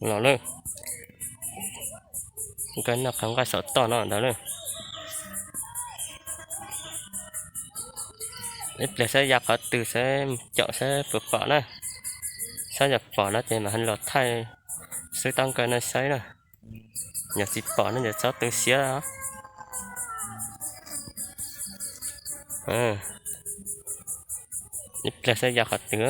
Los lawm. Nkawd noj qhov nqaij saum toj no ntawd lawm. Ib pliag saib ya qhov twg saib caum saib puas pom na. Saib yog pom no ces mam los thaij xwb tau nkawd no saib na. Yog tsis pom no ces txhob tu siab. Ib pliag saib ya qhov twg.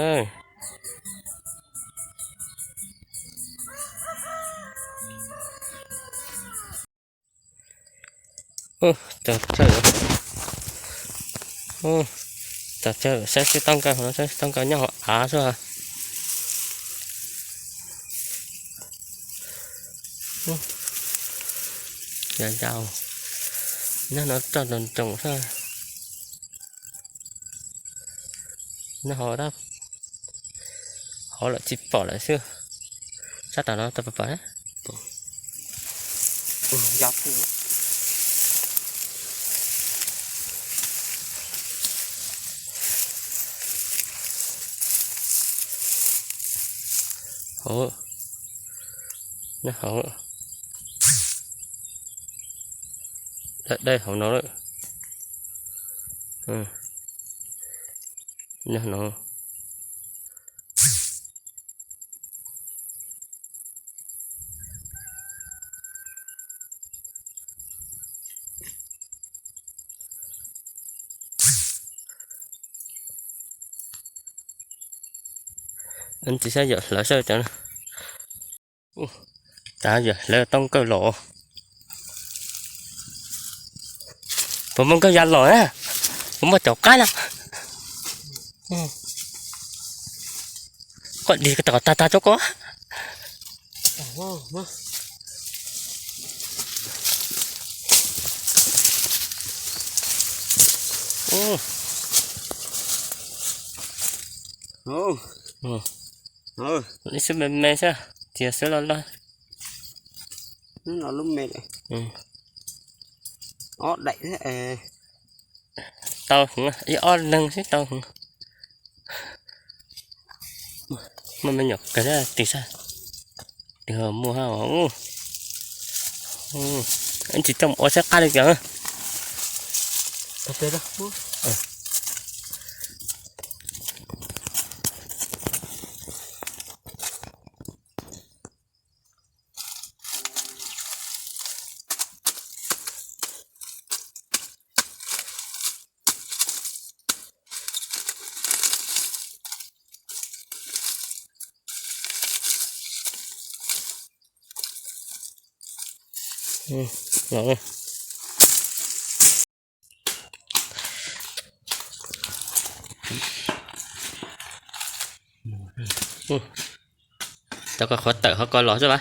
Ub, txog chaw, ub, txog chaw saib xwb tau nkawd, saib xwb tau nkawd nyob hauv av xwb. Ub, yog yau, nyob no roj nroos nroos xwb. Nyob hauv, hauv lawm tsis pom lawm xwb. Sab tom no tau pom pom na. Hauv, nyob hauv, dawb dawb hauv no lawm. Nyob no. Tsis saib yawm hlawv saib cov. Tab yawm hlawv tau nkawd los. Puas muaj nkawd ya los na? Puas muaj caum qab na? Koj dig tag tag tso koj. Ib xwb me me xwb, tias xwb loj loj. Lub me, ob daim, tau heev, ib ob leeg xwb tau heev. Muaj me nyuam kawg, tig sab twg muaj hab. Tsis coj mus ua saib qab li cas. Tau koj qhuav tawm qhov ko los xwb mas.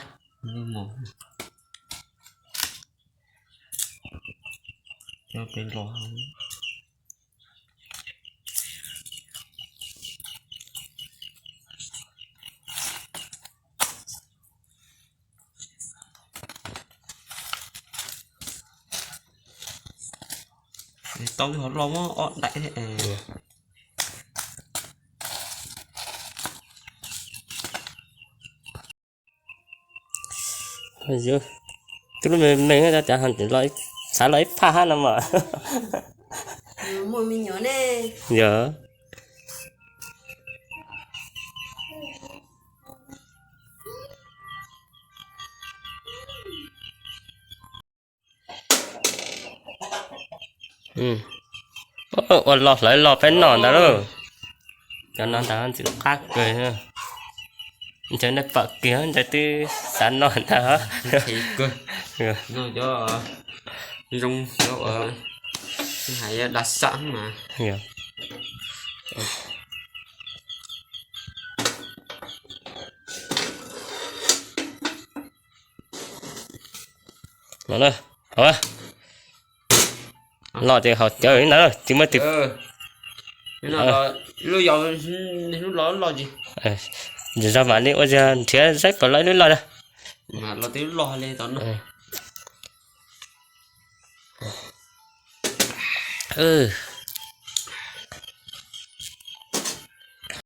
Tau li hov los muab ob daim thiab. Twb lub me me, xav los ib phaj hab no mas. Yog. Ua los hlawv los peb noj ntawd lauj. Cov no ntawd ntxim qab kawg. Ntshe nej pom kiag ntshe twb xav noj ntag. Zoo, hais da sam mas. Los ces haus cawv ntawd tsis muaj twg. Zog mam li ua zog nrhiav saib puas los ib lub loj na.